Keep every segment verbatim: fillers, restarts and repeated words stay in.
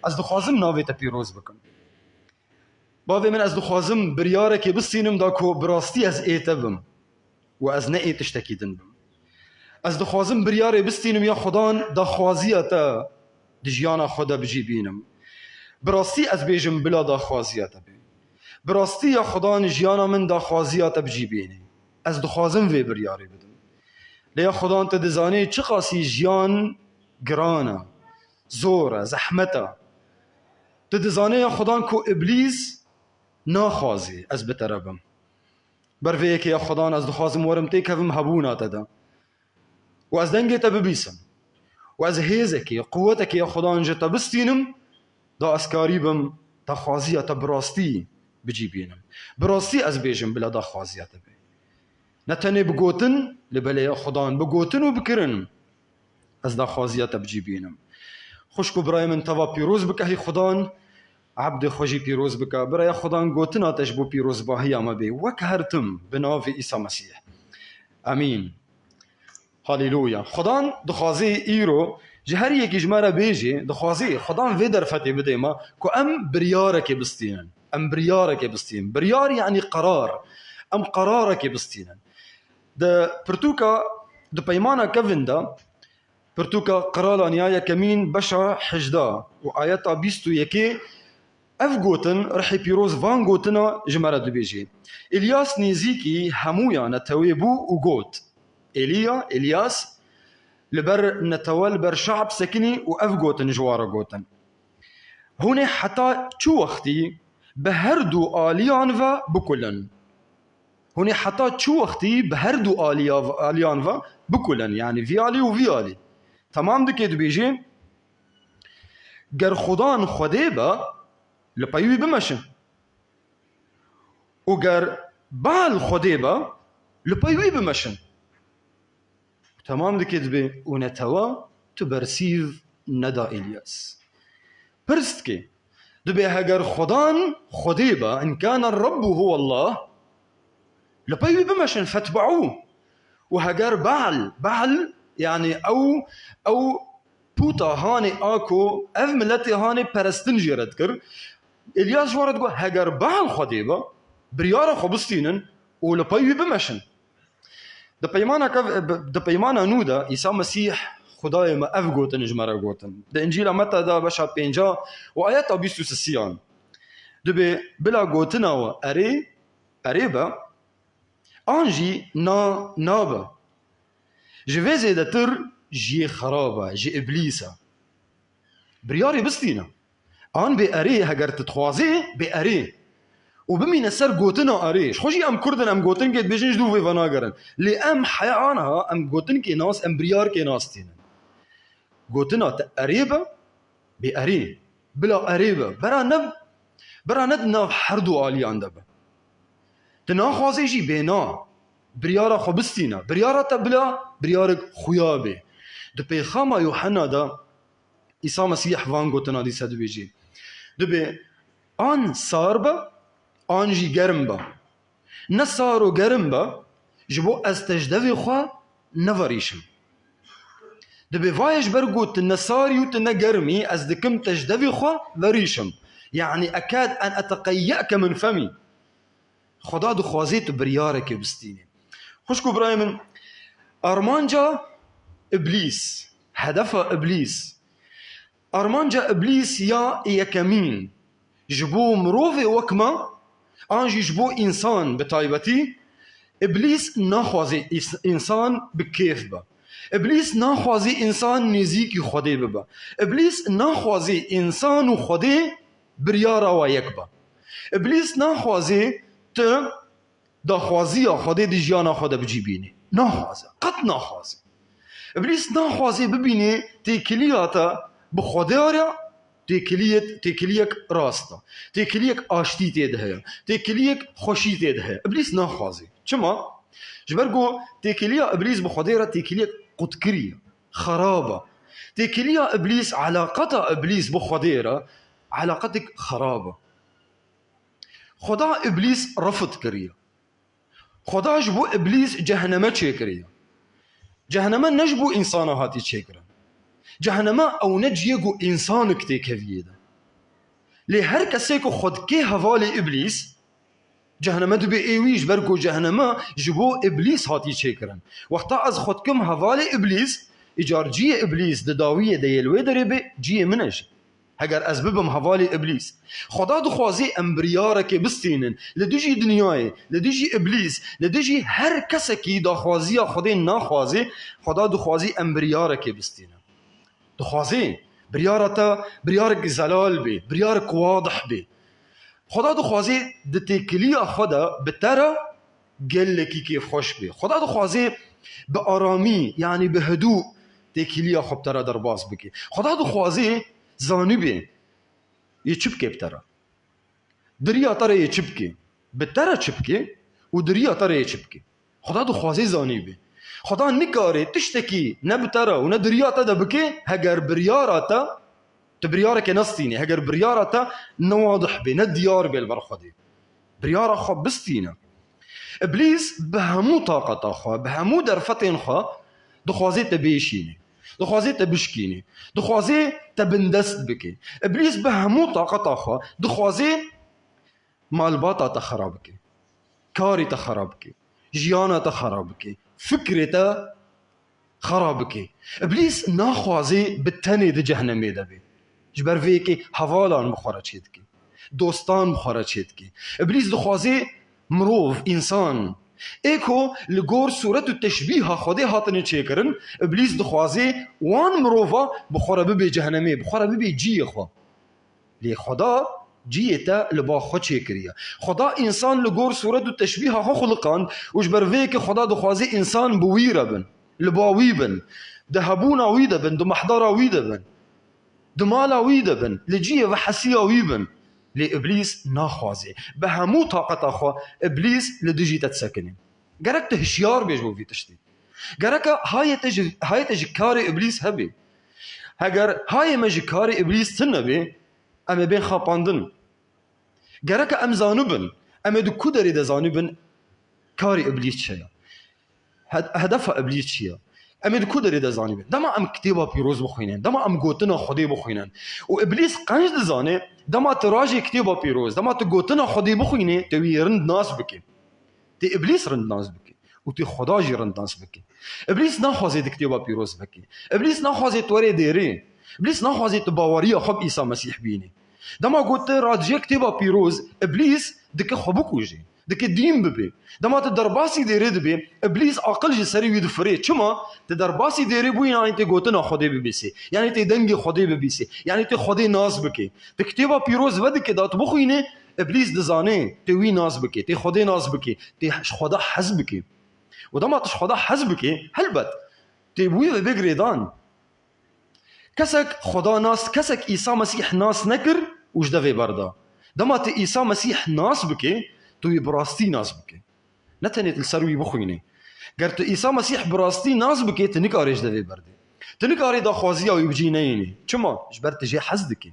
Ez dixwazim navê te pîroz bikim. Bavê min, ez dixwazim biryarekê bistînim da ku bi rastî ez ê te bim û ez ne ê tiştekî din bim. Ez dixwazim biryarê bistînim ya Xudan daxwaziya te di jiyana xwe de bi cî bînim. Bi rastî ez bêjim bila daxwaziya te bê. Bi rastî ya Xudan jiyana min daxwaziya te bi cî bînî. Ez dixwazim vê biryarê bidim. Lê ya Xudan, tu dizanî çiqasî jiyan giran e, zor e, zehmet e. Tu dizanî ya Xudan ku Îblîs naxwazî ez bi te re bim. Ber vê yekê ya Xudan ez dixwazim werim têkevim hebûna te de. Û ez dengê te bibîsim. Û ez hêzekê, quwetekê ya Xudan ji te bistînim, da ez karî bim daxwaziya te bi rastî bi cî bînim. Bi rastî ez bêjim bila daxwaziya te bê. Ne tenê bi gotin, lê belê ya Xudan bi gotin û bi kirin ez daxwaziya te bi cî bînim. Xwişk û birayê min, te va pîroz bike hî Xudan, ebdê xwe jî pîroz bike. Biraya Xudan, gotina te ji bo pîrozbahiya me bê, wek her tim, bi navê Îsa Mesîh. Amîn. Halîluya. Xudan dixwazê îro ji her yekî ji me re bêjê, dixwazê Xudan vê derfetê bidê me ku em biryarekê bistînin. Em biryarekê bistînin. Biryar yanî qerar. Em qerarekê bistînin. Di pirtûka, di peymana kevin de, pirtûka Qiralan ya yekemîn beşa hejdeh û ayeta bîst û yekê, ev gotin, Rihê Pîroz van gotina ji me re dibêjê. Îlyas nêzîkî hemûya netewê bû û got, Êlîya, Îlyas, li ber netewe, li ber şe'b sekinî û ev gotin ji wan re gotin, Hûn ê heta çi wextî bi her du aliyan ve bikulin? Hûn ê heta çi wextî bi her du aliya-, aliyan ve bikulin? Yanî vî alî û vî alî. Temam dike dibêjê, Ger Xudan Xwedê be, li pey wî bimeşin. Û ger Baal Xwedê be, li pey wî bimeşin. Temam dike dibê, û netewa tu bersîv neda Îlyas. Pirs dike, dibê heger Xudan Xwedê be, in kane Rabbu huwallah, li pey wî bimeşin, fetbe'û. Û heger Baal, Baal, yanî ew, ew pûta hanê a ku ev miletê hanê perestin jê re dikir, Îlyas ji wan re digot, heger Baal Xwedê be, biryara xwe bistînin û li pey wî bimeşin. Di peymana kev-, di peymana nû de Îsa Mesîh Xwedayê me ev gotin ji me re gotin. Di Încîla Meta de beşa pênca û ayeta bîst û sisiyan. Dibê bila gotina we erê, erê be, an jî na, nabe. Ji vê zêdetir jiyê xerab e, ji Îblîs e. Biryarê bistîne. An bê erê, heger tu dixwazê, bê erê. Û bimîne ser gotina erê. Ji xwe jî em Kurd in, em gotinkê dibêjin, ji dû vê venagerin. Lê em heya aniha, em gotinkê nas, em biryarkê nas tînin. Gotina te erê be, bê erê. Bila erê be. Bera ne, bera ne di nav her du aliyan de be. Tu naxwazê jî bê na. Biryara xwe bistîne. Biryara te bila, biryarek xuya bê. Di pêxama Yuhanna de Îsa Mesîh van gotina dîse dibêjê. Dibê an sar be, an jî germ be. Ne sar û germ be, ji bo ez te ji devê xwe neverîşim. Dibê vaye ji ber ku tu ne sarî û tu ne germî, ez dikim te ji devê xwe verîşim. Yanî ekad en eteqeyyeke min femî. Xweda dixwazê tu biryarekê bistînî. Xwişk û birayê min, armanca Îblîs, hedefa Îblîs, armanca Îblîs ya yekemîn ji bo mirovê wek me, an jî ji bo însan bi taybetî, Îblîs naxwazê îs-, însan bi kêf be. Îblîs naxwazê însan nêzîkî Xwedê bibe. Îblîs naxwazê însan û Xwedê biryara wa yek be. Îblîs naxwazê tu daxwaziya Xwedê di jiyana xwe de bi cî bînî. Naxwaze. Qet naxwaze. Îblîs naxwaze bibînê têkiliya te bi Xwedê re têkiliyet-, têkiliyek rast e. Têkiliyek aştî tê de heye. Têkiliyek xweşî tê de heye. Îblîs naxwaze. Çima? Ji ber ku têkiliya Îblîs bi Xwedê re têkiliyek qutkirî ye. Xerab e. Têkiliya Îblîs, elaqeta Îblîs bi Xwedê re elaqetek xerab e. Xweda Îblîs refd kiriye. Xweda ji bo Îblîs ceheneme çêkiriye. Ceheneme ne ji bo însana hatî çêkirin. Cehenema ew ne ciyê ku însanik têkeviyê de. Lê her kesê ku xwe dikê hevalê Îblîs, ceheneme dibê ê wî, ji ber ku ceheneme ji bo Îblîs hatî çêkirin. Wexta ez xwe dikim hevalê Îblîs, îcar ciyê Îblîs di dawiyê de yê li wê derê bê, ciyê min e jî. Heger ez bibim hevalê Îblîs. Xweda dixwazê em biryarekê bistînin. Li dijî dinyayê, li dijî Îblîs, li dijî her kesekî daxwaziya Xwedê naxwazê, Xweda dixwazê em biryarekê bistînin. Dixwazê biryara te biryarek zelal bê, biryarek wadih bê. Xweda dixwazê di têkiliya xwe de bi te re gelekî kêfxweş bê. Xweda dixwazê bi aramî, yanî bi hidû têkiliya xwe bi te re derbas bike. Xweda dixwazê zanîbê yê çi bike bi te re. Di riya te re yê çi bike? Bi te re çi bike û di riya te re yê çi bike? Xweda dixwazê zanîbê. Xweda nikarê tiştekî ne bi te re û ne di riya te de bike, heger biryara te, tu biryareke nestînî, heger biryara te ne wadih bê, ne diyar bê li ber Xwedê. Biryara xwe bistîne. Îblîs bi hemû taqeta xwe, bi hemû derfetên xwe dixwazê te bêşînê. Dixwazê te bişkînê. Dixwazê te bindest bike. Îblîs bi hemû taqeta xwe dixwazê malbata te xera bike. Karê te xera bike. Jiyana te xera bike. Fikrê te xera bike. Îblîs naxwazê bi tenê di cehennemê de bê. Ji ber vê yekê hevalan bi xwe re çêdike. Dostan bi xwe re çêdike. Îblîs dixwazê mirov, însan. Ê ku li gor sûret û teşbîha Xwedê hatine çêkirin, Îblîs dixwazê wan mirova bi xwe re bibê cehennemê, bi xwe re bibê ciyê xwe. Lê Xweda ciyê te li ba xwe çêkiriye. Xweda însan li gor sûret û teşbîha xwe xuliqand û ji ber vê yekê Xweda dixwazê însan bi wî re bin, li ba wî bin, di hebûna wî de bin, di mehdara wî de bin, di mala wî de bin, li cihê vehesiya wî bin. Lê Îblîs naxwazê. Bi hemû taqeta xwe Îblîs li dijî te disekine. Gerek tu hişyar bê ji bo vî tiştî. Gereka hayê te ji, hayê te ji karê Îblîs hebê. Heger hayê me ji karê Îblîs tune bê, em ê bên xapandin. Gereka em zanibin, em ê di ku derê de zanibin karê Îblîs çi ye? Hed-, hedefa Îblîs çi ye? Em ê di ku derê de zanibin? Dema em kitêba pîroz bixwînin, dema em gotina Xwedê bixwînin û Îblîs qenc dizane, dema tu rajê kitêba pîroz, dema tu gotina Xwedê bixwînê, tu wî rind nas bikî. Tê Îblîs rind nas bike û tê Xweda jî rind nas bike. Îblîs naxwazê di kitêba pîroz veke. Îblîs naxwazê tu werê dêrê. Îblîs naxwazê tu baweriya xwe bi Îsa Mesîh bînî. Dema ku tu radijê kitêba pîroz, Îblîs dike xwe bikujê. Dike dîn bibe. Dema tu derbasî dêrê dibê, Îblîs aqil ji serê wî difirê. Çima? Tu derbasî dêrê bûyî, yanî tê gotina Xwedê bibîsê. Yanî tê dengê Xwedê bibîsê. Yanî tê Xwedê nas bike. Tu kitêba pîroz vedike da tu bixwînê, Îblîs dizane, tê wî nas bike, tê Xwedê nas bike, tê ji Xweda hez bike. Û dema tu ji Xweda hez bike, helbet, tê bi wî ve bê girêdan. Kesek Xweda nas, kesek Îsa Mesîh nas nekir û ji devê berda. Dema tu Îsa Mesîh nas bike, tu wî bi rastî nas bike. Ne tenê tu li ser wî bixwînî. Ger tu Îsa Mesîh bi rastî nas bikî, tu nikarê ji devê berdê. Tu nikarê daxwaziya wî bi cî neyînî. Çima? Ji ber tu jê hez dikî.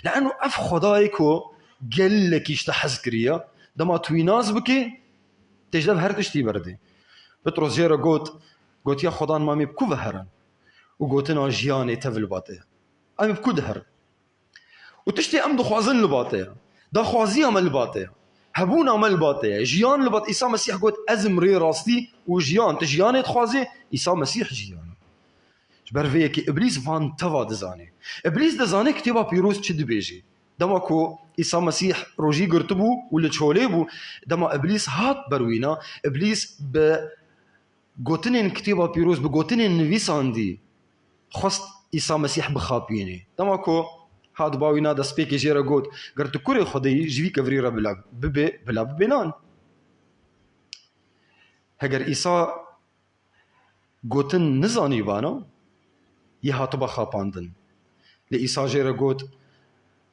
Le'eno ev Xwedayê ku gelekî ji te hez kiriye, dema tu wî nas bikî, tê ji dev her tiştî berdê. Petros jê re got, gotiye, Xwedan ma em ê bi ku ve herin? Û gotina jiyanê tev li ba te ye. Em ê bi ku diherin? Û tiştê em dixwazin li ba te ye. Daxwaziya me li ba te ye. Hebûna me li ba te ye. Jiyan li ba te. Îsa Mesîh got, "Ez im rê, rastî û jiyan." Tu jiyanê dixwazê? Îsa Mesîh jiyan e. Ji ber vê yekê Îblîs van teva dizanê. Îblîs dizanê Kitêba Pîroz çi dibêjê. Dema ku Îsa Mesîh rojî girtibû û li çolê bû, dema Îblîs hat ber wîna, Îblîs bi gotinên Kitêba Pîroz, bi gotinên nivîsandî xwest Îsa Mesîh bixapînê. Dema ku hat ba wîna, destpêkê jê re got, "Ger tu kurê Xwedê yî, ji vî kevirî re bila bibe, bila bibe nan." Heger Îsa gotin nizanîbana, yê hatiba xapandin. Lê Îsa jê re got,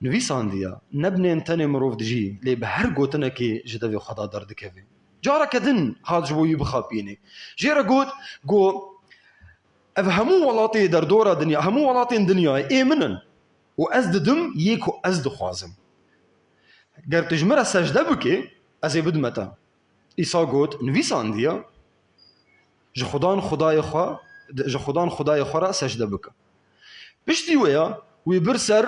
"Nivîsandiye, ne bi nên tenê mirov dijî, lê bi her gotinekê ji devê Xweda derdikeve." Careke din hat ji bo wî bixapînê. Jê re got, got, "Ev hemû welatê derdora dinya, hemû welatên dinyayê ê min in û ez didim yê ku ez dixwazim. Ger tu ji min re secde bikê, ez ê bidime te." Îsa got, "Nivîsandiye, ji Xudan Xwedayê xwe, ji Xudan Xwedayê xwe re secde bike." Piştî wê ya, wî bir ser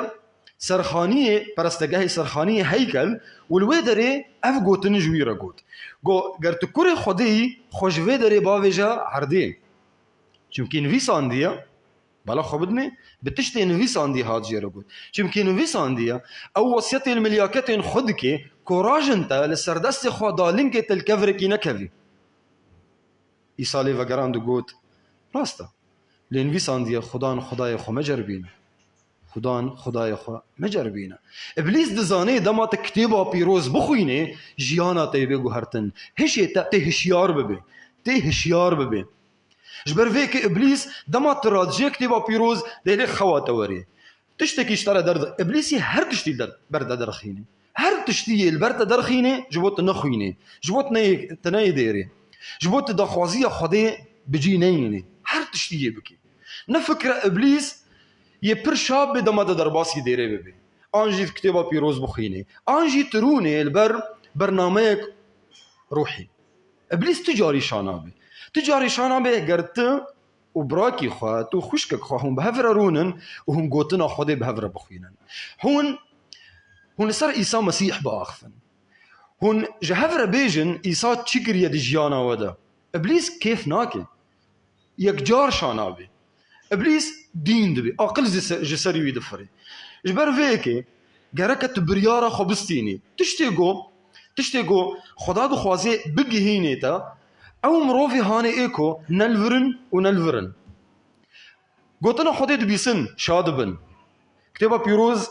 serxaniyê, perestegehê serxaniyê heykel û li wê derê ev gotin ji wî re got. Got, ger tu kurê Xwedê yî, xwe ji vê derê bavêje erdê. Çimkî nivîsandiye, bela xwe bidinê, bi tiştê nivîsandî hat jê re got. Çimkî nivîsandiye, ew wesiyetê li milyaketên xwe dike, ku rajin te li ser destê xwe da lingê te li kevirekî nekevî. Îsa lê vegerand û got, rast e. Lê nivîsandiye, Xudan Xwedayê xwe meceribîne. Xudan Xwedayê xwe meceribîne. Îblîs dizanê dema te kitêba pîroz bixwînê, jiyana te yê bê guhertin. Hişê te, tê hişyar bibê. Tê hişyar bibê. Ji ber vê yekê Îblîs dema tu radijê kitêba pîroz dê lê xewa te werê. Tiştekî ji te re derdi-, Îblîsî her tiştî der-, ber te derxînê. Her tiştî yê li ber te derxînê, ji bo tu nexwînê. Ji bo tu neyê, tu neyê dêrê. Ji bo tu daxwaziya Xwedê bi cî neyînê. Her tiştî yê bikê. Nefikire Îblîs yê pir şa bê dema te derbasî dêrê bibê. An jî kitêba pîroz bixwînê. An jî tu rûnê li ber bernameyek ruhî. Îblîs tu carî şa nabe. Tu carî şa nabe ger tu û birakî xwe, tu û xwişkek xwe hûn bi hev re rûnin û hûn gotina Xwedê bi hev re bixwînin. Hûn, hûn li ser Îsa Mesîh biaxifin. Hûn ji hev re bêjin Îsa çi kiriye di jiyana we de. Îblîs kêf nake. Yekcar şa nabe. Îblîs dîn dibe. Aqil ji se-, ji serî wî difire. Ji ber vê yekê gereke tu biryara xwe bistînî. Tiştê ku, tiştê ku Xweda dixwaze bigihînê te, ew mirovê hanê ê ku ne li vir in û ne li vir in. Gotina Xwedê dibîsin, şa dibin. Kitêba Pîroz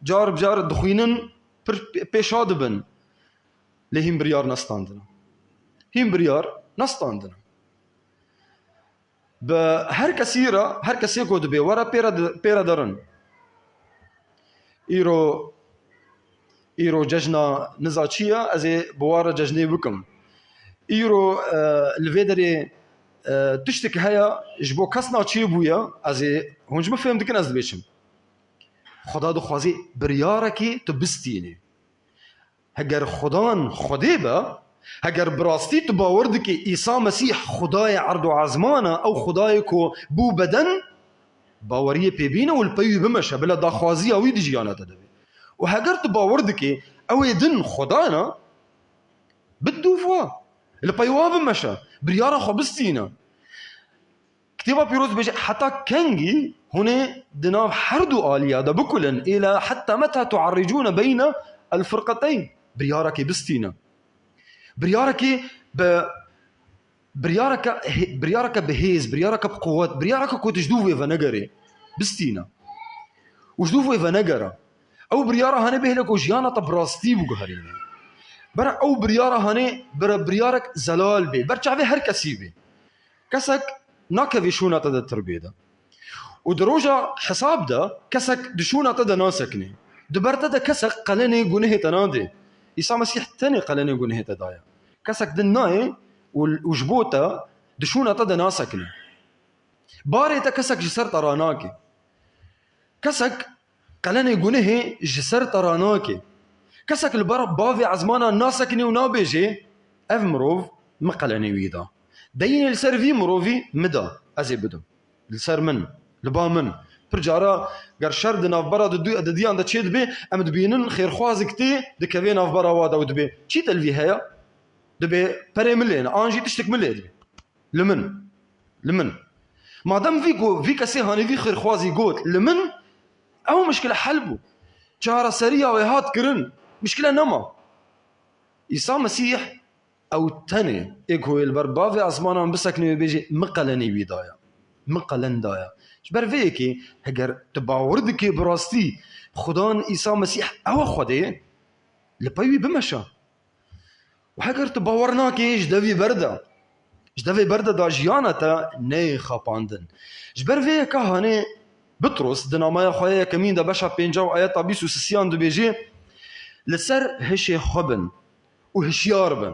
car bi car dixwînin, pir pê, pê şa dibin. Lê hîn biryar nestandine. Hîn biryar nestandine. Bi her kesî re, her kesê ku dibê were pê re di-, pê re derin. Îro, îro cejna niza çi ye? Ez ê bi wa re cejnê bikim. Îro, e, li vê derê, e, tiştek heye ji bo kesna çêbûye, ez ê, hûn ji min fêm dikin ez dibêjim. Xweda dixwazê biryarekê tu bistînî. Heger Xudan Xwedê be, heger bi rastî tu bawer dikî Îsa Mesîh Xwedayê erd û ezman e, ew Xwedayê ku bû beden, baweriyê pê bîne û li pey wî bimeşe, bila daxwaziya wî di jiyana te de be. Û heger tu bawer dikî ew ê din Xweda ne, bidûv wa, li pey wa bimeşe, biryara xwe bistîne. Kitêba Pîroz dibêje, heta kengî hûn ê di nav her du aliya de bikulin, êla hetta meta tu'erricûne beyne el-firqeteyn. Biryarekê bistîne. Biryarekê bi, biryareke hê-, biryareke bi hêz, biryareke bi quwet, biryareke ku tu ji dû vê venegerê. Bistîne. Û ji dû vê venegere. Ew biryara hanê bihêle ku jiyana te bi rastî biguherîne. Bera ew biryara hanê bira biryarek zelal bê. Ber çavê her kesî bê. Kesek nakevê şûna te de tirbê de. Û di roja hesab de kesek di şûna te de nasekine. Di ber te de kesek qelenê gunehê te nade. Îsa Mesîh tenê qelenê gunehê te daye. Kesek din nayê û, û ji bo te di şûna te de nasekine. Barê te kesek ji ser te ranake. Kesek qelenê gunehê ji ser te ranake. Kesek li ber bavê ezmana nasekine û nabêje, ev mirov min qelenê wî da. Deyînê li ser vî mirovî min da, ez ê bidim. Li ser min, li ba min. Pir cara ger şer di navbera di du-, di diyan de çêdibe, em dibînin xêrxwazek tê, dikeve navbera wa de û dibê, çî te li vî heye? Dibê perê min lê ne, an jî tiştek min lê dibe. Li min. Li min. Madem vî go-, vî kesê hanê vî xêrxwazî got, li min, ew mişkile hel bû. Çareseriya wê hat kirin. Mişkile nema. Îsa Mesîh ew tenê ê ku wê li ber bavê ezmanan bisekine wê bêjê, min qelenê wî daye. Min qelen daye. Ji ber vê yekê, heger tu bawer dikê bi rastî Xudan Îsa Mesîh ew e Xwedê, li pey wî bimeşe. Û heger tu bawer nakê, ji devî berde, ji devê berde da jiyana te neyê xapandin. Ji ber vê yeka hanê Bitros di namaya xwe ya yekemîn de beşa pênca û ayeta bîst û sisiyan dibêjê, li ser hişê xwe bin û hişyar bin.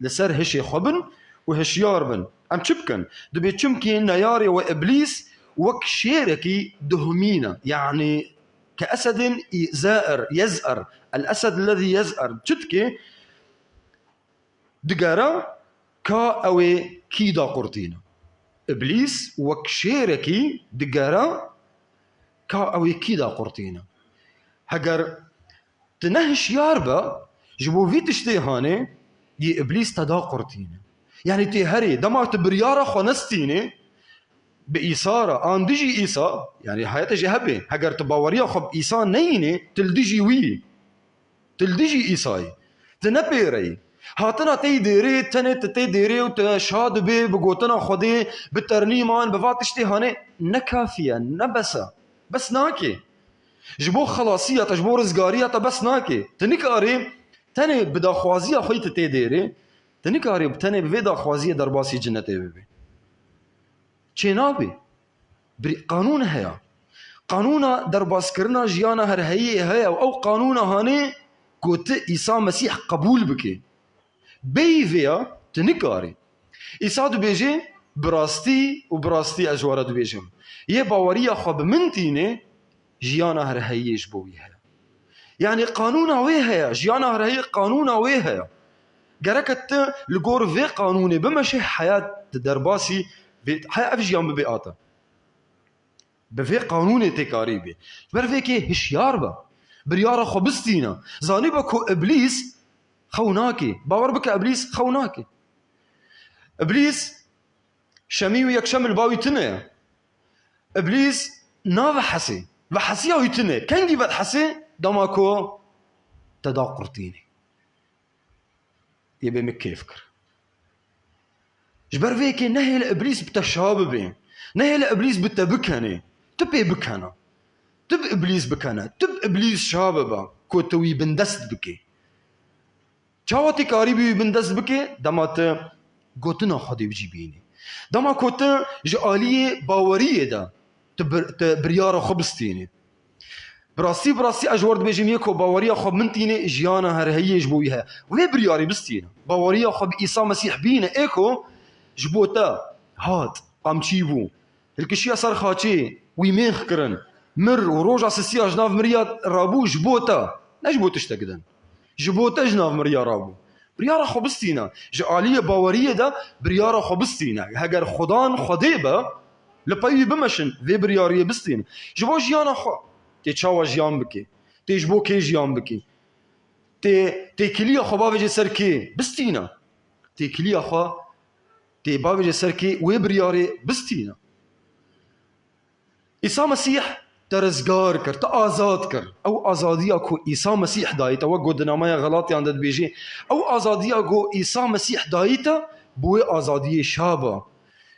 Li ser hişê xwe bin û hişyar bin. Em çi bikin? Dibê çimkî neyarê we Îblîs wek şêrekî dihumîne. Yanî ke esedin î-, zair, yez'er. El esed lezî yez'er. Çi dike? Digere ka ew ê kî daqurtîne. Îblîs wek şêrekî digere Ka ew ê kî da qurtîne? Heger tu ne hişyar be, ji bo vî tiştê hanê, yê Îblîs te da qurtîne. Yanî tê herê, dema tu biryara xwe nestînê, bi Îsa re, an dijî Îsa, yanî heyete jî hebe. Heger tu baweriya xwe bi Îsa neyînê, tu li dijî wî yî. Tu li dijî Îsayî. Tu ne pêre yî. Hatina te yî dêrê, tenê tu tê dêrê û tu şa dibê bi gotina Xwedê, bi ternîman, bi va tiştê hanê, ne kafî ye, ne bes e. Bes nake. Ji bo xelasiya te, ji bo rizgariya te bes nake. Tu nikarî tenê bi daxwaziya xwe yî tu tê dêrê, tu nikarî tenê bi vê daxwaziyê derbasî cinetê bibî. Çênabê. Birî-, qanûn heye. Qanûna derbaskirina jiyana herheyê heye û ew qanûna hanê ku tu Îsa Mesîh qebûl bikî. Bêyî vêya tu nikarî. Îsa dibêje, bi rastî û bi rastî ez ji we re dibêjim, yê baweriya xwe bi min tîne, jiyana herheyê ji bo wî heye. Yanî qanûna wê heye, jiyana herheyê qanûna wê heye. Gereke tu li gor vê qanûnê bimeşe, heyat di derbasî vê, heya ev jiyan bibe ata. Bi vê qanûnê tê karî bê. Ji ber vê kê hişyar be. Biryara xwe bistîne. Zanîbe ku Îblîs xew nake. Bawer bike Îblîs xew nake. Îblîs şemî û yekşem li ba wî tune ye. Îblîs navehesê. Vehesiya wî tune. Kengî vedihesê? Dema ku te da qurtînê. Yê bê min kêf kir. Ji ber vê yekê nehêle Îblîs bi te şa bibe. Nehêle Îblîs bi te bikene. Tu pê bikene. Tu bi Îblîs bikene. Tu bi Îblîs şa bibe ku tu wî bindest bikî. Çawa tê karî bî wî bindest bikî? Dema tu gotina Xwedê bi cî bînî. Dema ku tu ji aliyê baweriyê de tu bir-, tu biryara xwe bistînî. Bi rastî, bi rastî ez ji we re dibêjim, yê ku baweriya xwe bi min tîne, jiyana herheyê ji bo wî heye. Wê biryarê bistîne. Baweriya xwe bi Îsa Mesîh bîne, ê ku ji bo te hat, qamçî bû. Hilkişiya ser xaçê, wî mêx kirin. Mir û roja sisiya ji nav miriya rabû ji bo te. Ne ji bo tiştek din. Ji bo te ji nav miriya rabû. Biryara xwe bistîne. Ji aliyê baweriyê de biryara xwe bistîne. Heger Xudan Xwedê be, li pey wî bimeşin, vê biryariyê bistînin. Ji bo jiyana xwe. Tê çawa jiyan bikê? Tê ji bo kê jiyan bikê? Tê, têkiliya xwe bavêje ser kê? Bistîne. Têkiliya xwe tê bavêje ser kê? Wê biryarê bistîne. Îsa Mesîh te rizgar kir, te azad kir. Ew azadiya ku Îsa Mesîh dayî te, wek ku di nameya Xelatiyan de dibêjê, ew azadiya ku Îsa Mesîh dayî te, bi wê azadiyê şa be.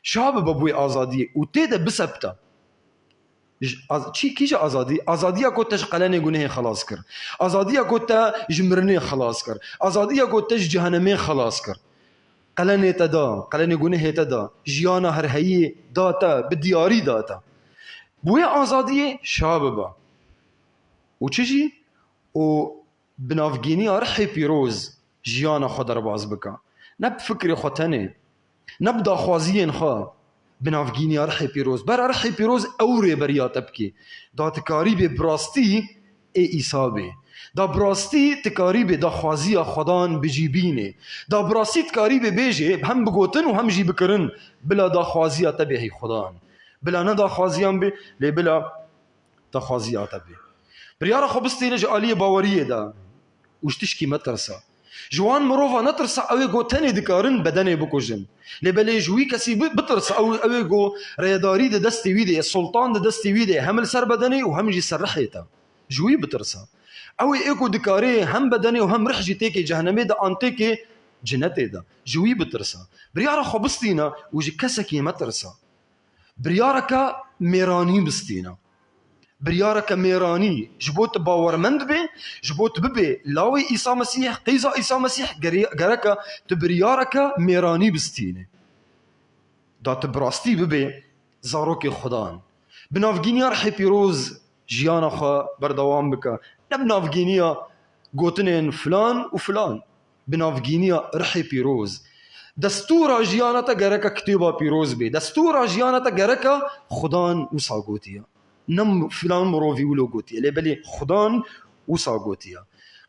Şa bibe bi wê azadiyê û tê de bisepte. Ji-, az-, çi, kî ji azadî? Azadiya ku te ji qelenê gunehê xelas kir. Azadiya ku te ji mirinê xelas kir. Azadiya ku te ji cehenemê xelas kir. Qelenê te da, qelenê gunehê te da, jiyana herheyî da te, bi diyarî da te. Bi wê azadiyê şa bibe. Û çi jî? Û bi navgîniya Rihê Pîroz jiyana xwe derbas bike. Ne bi fikrê xwe tenê, ne bi daxwaziyên xwe, bi navgîniya Rihê Pîroz. Bera Rihê Pîroz ew rêberiya te bikê. Da tu karî bê bi rastî ê Îsa bê. Da bi rastî tu karî bê daxwaziya Xwedan bi cî bînê. Da bi rastî tu karî bê bêjê hem bi gotin û hem jî bi kirin, bila daxwaziya te bê hey Xwedan. Bila ne daxwaziyan bê, lê bila daxwaziya te bê. Biryara xwe bistîne ji aliyê baweriyê de û ji tişkî metirse. Ji wan mirova netirse, ew ê ku tenê dikarin bedenê bikujin. Lê belê ji wî kesî bi-, bitirse, ew, ew ê ku rêdarî di destê wî de ye, sultan di destê wî de ye, hem li ser bedenê û hem jî ser rihê te. Ji wî bitirse. Ew ê ku dikarê hem bedenê û hem rih jî têkê cehenemê de an têkê cinetê de. Ji wî bitirse. Biryara xwe bistîne û ji kesekî metirse. Biryareke mêranî bistîne. Biryareke mêranî ji bo tu bawermend bê, ji bo tu bibê lawê Îsa Mesîh, qîza Îsa Mesîh, gere-, gereke tu biryareke mêranî bistînî. Da tu bi rastî bibê zarokê Xudan. Bi navgîniya Rihê Pîroz jiyana xwe berdewam bike. Ne bi navgîniya gotinên filan û filan. Bi navgîniya Rihê Pîroz. Destûra jiyana te gereke kitêba pîroz bê. Destûra jiyana te gereke Xudan wisa gotiye. Ne m-, filan mirovî wilo gotiye. Lê belê Xudan wisa gotiye.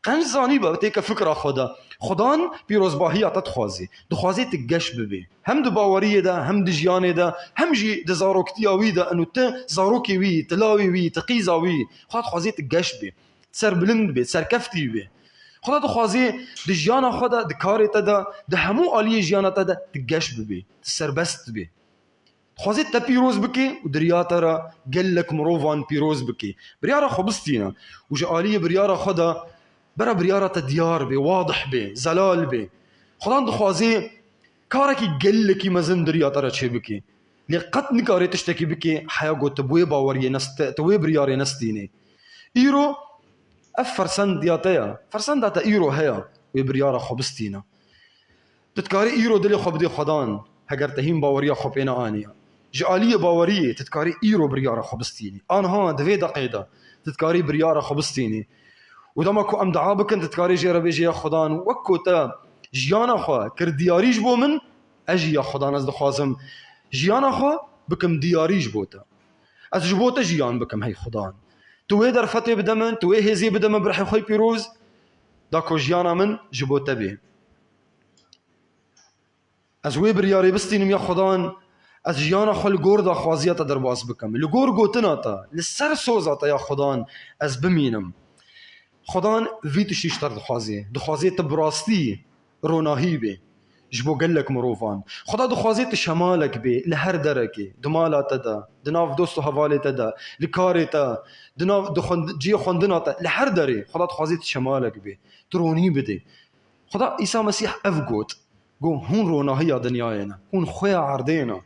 Qenc zanîbe, têke fikra xwe de. Xudan pîrozbahiya te dixwazê. Dixwazê tu geş bibê. Hem di baweriyê de, hem di jiyanê de, hem jî di zaroktiya wî de, eno tu zarokê wî, tu lawê wî, tu qîza wî. Xuda dixwazê tu geş bê. Serbilind bê, serkeftî bê. Xuda dixwazê di jiyana xwe de, di karê te de, di hemû aliyê jiyana te de tu geş bibê, tu serbest bê. Dixwazê te pîroz bike û di riya te re gelek mirovan pîroz bike. Biryara xwe bistîne û ji aliyê biryara xwe de bera biryara te diyar bê, wadih bê, zelal bê. Xudan dixwazê karekî gelekî mezin di riya te re çêbike. Lê qet nikarê tiştekî bike heya ku tu bi wê baweriyê nest-, tu wê biryarê nestînê. Îro ev fersendiya te ye. Fersenda te îro heye wê biryara xwe bistîne. Tu dikarî îro dilê xwe bidê Xudan, heger te hîn baweriya xwe pê neaniye. Ji aliyê baweriyê tu dikarî îro biryara xwe bistînî. Anha di vê deqê de tu dikarî biryara xwe bistînî. Û dema ku em dua bikin, tu dikarî jê re bêjî, ya Xudan, wek ku te jiyana xwe kir diyarî ji bo min, ez jî, ya Xudan, ez dixwazim jiyana xwe bikim diyarî ji bo te. Ez ji bo te jiyan bikim, hey Xudan. Tu wê derfetê bide min, tu wê hêzê bide min bi rihê xwe pîroz, da ku jiyana min ji bo te bê. Ez wê biryarê bistînim, ya Xudan, ez jiyana xwe li gor daxwaziya te derbas bikim. Li gor gotina te, li ser soza te, ya Xudan, ez bimînim. Xudan vî tiştî ji te dixwazê. Dixwazê te bi rastî ronahî bê ji bo gelek mirovan. Xuda dixwazê tu şemalek bê li her derekê, di mala te de, di nav dost û hevalê te de, li karê te, di nav, di xwend-, cihê xwendina te, li her derê. Xuda dixwazê tu şemalek bê, tu ronî bidê. Xuda, Îsa Mesîh ev got. Got, hûn ronahiya dinyayê ne. Hûn xweya erdê ne.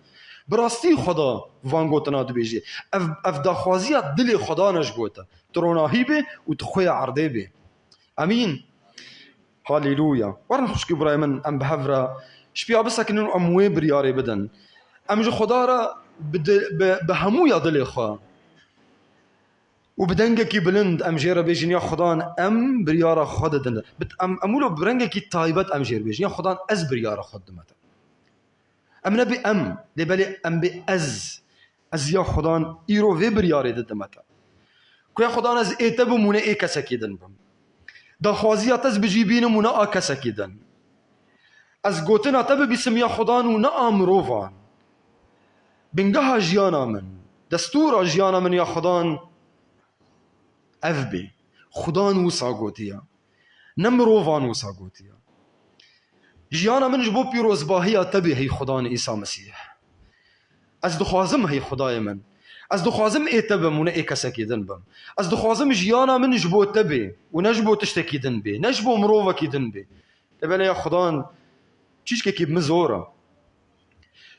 Bi rastî Xweda van gotina dibêje. Ev, ev daxwaziya dilê Xweda ne ji bo te. Tu ronahî bê û tu xweya erdê bê. Emîn. Haleluya. Werin xwişkî birayê min, em bi hev re ji piya bisekinin û em wê biryarê bidin. Em ji Xweda re bi di-, bi, bi hemûya dilê xwe û bi dengekî bilind em jê re bêjin, ya Xudan, em biryara xwe didin. Bi-, em, em wilo bi rengekî taybet em jê re bêjin, ya Xudan, ez biryara xwe didime te. Em nebê em, lê belê em bê ez. Ez, ya Xudan, îro vê biryarê didime te. Ku ya Xudan, ez ê te bim û ne ê kesekî din bim. Daxwaziya te ez bi cî bînim û ne a kesekî din. Ez gotina te bibîsim, ya Xudan, û ne a mirovan. Bingeha jiyana min, destûra jiyana min, ya Xudan, ev bê. Xudan wisa gotiye. Ne mirovan wisa gotiye. Jiyana min ji bo pîrozbahiya te bê, hey Xudan Îsa Mesîh. Ez dixwazim, hey Xwedayê min. Ez dixwazim ê te bim û ne ê kesekî din bim. Ez dixwazim jiyana min ji bo te bê û ne ji bo tiştekî din bê, ne ji bo mirovekî din bê. Lê belê ya Xudan, çîçkekî bi min zor e.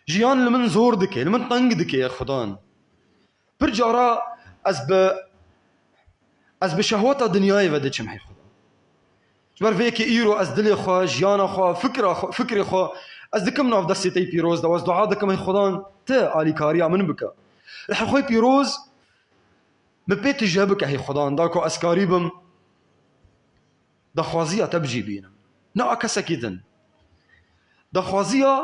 Jiyan li min zor dike, li min teng dike ya Xudan. Pir cara ez bi, ez bi şehweta dinyayê ve diçim, hey Xuda. Ji ber vê yekê îro ez dilê xwe, jiyana xwe, fikra xwe, fikrê xwe, ez dikim nav destê te yî pîroz de, ez dua dikim, hey Xudan, tu alîkariya min bike. Rihê xwe yî pîroz, min pê tije bike, hey Xudan, da ku ez karî bim daxwaziya te bi cî bînim. Ne a kesekî din. Daxwaziya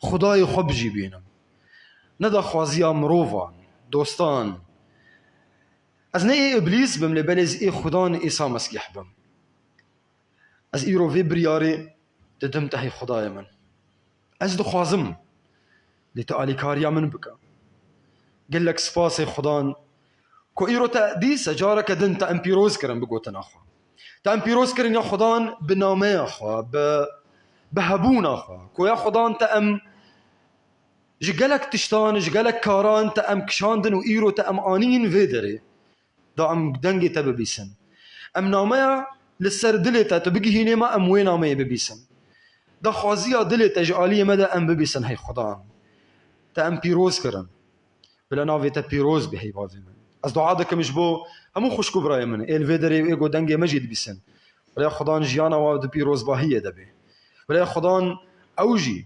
Xwedayê xwe bi cî bînim. Ne daxwaziya mirovan, dostan. Ez ne ê Îblîs bim, lê belê ez ê Xudan Îsa Mesîh bim. Ez îro vê biryarê didim te, hey Xwedayê min. Ez dixwazim, lê tu alîkariya min bike. Gelek spas ê Xudan, ku îro te dîse careke din te em pîroz kirin bi gotina xwe. Te em pîroz kirin ya Xudan bi nameya xwe, bi, bi hebûna xwe. Ku ya Xudan te em ji gelek tiştan, ji gelek karan te em kişandin û îro te em anîn vê derê. Da em dengê te bibîsin. Em nameya li ser dilê te tu bigihînê me, em wê nameyê bibîsin. Daxwaziya dilê te ji aliyê me de em bibîsin, hey Xudan. Te em pîroz kirin. Bila navê te pîroz be, hey bavê min. Ez dua dikim ji bo hemû xwişk û birayê min, ê li vê derê ê ku dengê me jî dibîsin. Bila ya Xudan jiyana wa di pîrozbahiyê de be. Bila ya Xudan ew jî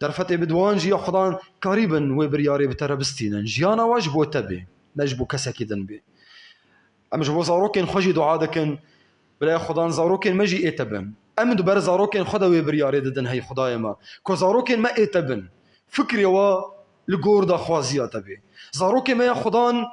derfetê bi di wan jî ya Xudan karîbin wê biryarê bi te re bistînin. Jiyana wa ji bo te bê, ne ji bo kesekî din bê. Em ji bo zarokên xwe jî dua dikin. Bila ya Xudan zarokên me jî ê te bin. Em di ber zarokên xwe de wê biryarê didin, hey Xwedayê me. Ku zarokên me ê te bin. Fikrê wa li gor daxwaziya te bê. Zarokê me ya Xudan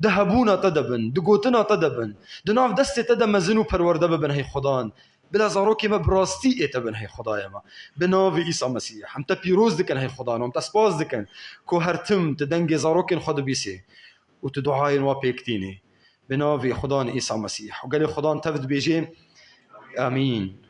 Di hebûna te de bin, di gotina te de bin, di nav destê te de mezin û perwerde bibin hey Xudan. Bila zarokê me bi rastî ê te bin hey Xudayê me. Bi navê Îsa Mesîh. Em te pîroz dikin hey Xudan. Em te spas dikin ku her tim tu dengê zarokên xwe dibîsê û tu duayên wa pêk tînî. Bi navê Xudan Îsa Mesîh. Û gelê Xudan tev dibêjê. Amîn.